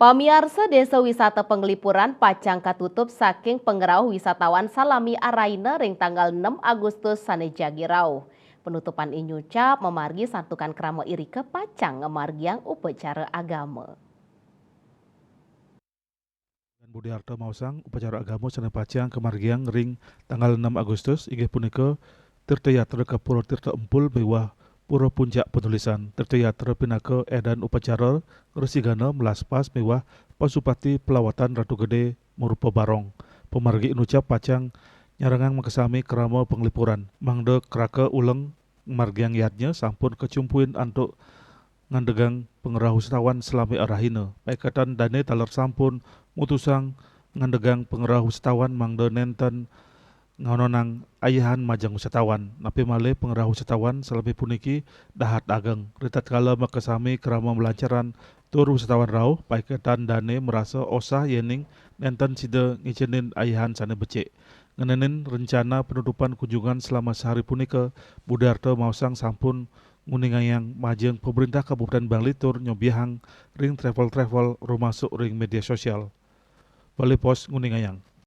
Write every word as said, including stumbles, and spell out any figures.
Pamiarsa, Désa Wisata Penglipuran pacang katutup saking pangrauh wisatawan salami araina ring tanggal enam Agustus sané jagi rauh. Penutupan inyucap mamargi santukan krama irika pacang ngamargiang upacara agama. Budi Arta maosang, upacara agama sané pacang kamargiang ring tanggal enam Agustus inggih punika Tirta Yatra ka Pura Tirta Empul miwah Pura Puncak Penulisan. Tirta Yatra pinaka édan upacara ngresigana, melaspas miwah pasupati pelawatan Ratu Gedé marupa barong. Pamargi inucap pacang nyarengang makasami krama penglipuran, mangda kraka uleng ngamargiang yadnya sampun kacumpuin antuk ngandegang pangrauh wisatawan salami arahina. Paiketan dané taler sampun mutusang ngandegang pangrauh wisatawan mangda nénten ngononang ayihan majeng wisatawan. Napi malih pangrauh wisatawan salami puniki dahat ageng. Ritatkala makasami krama malancaran tur wisatawan rauh, paiketan dané marasa osah yéning nénten sida ngicenin ayihan sané becik. Ngenénin rencana penutupan kunjungan salama sehari punika, Budi Arta maosang sampun nguningayang majeng Pemerintah Kabupaten Bangli tur nyobiahang ring travel-travel rumasuk ring media sosial. Bali Post nguningayang,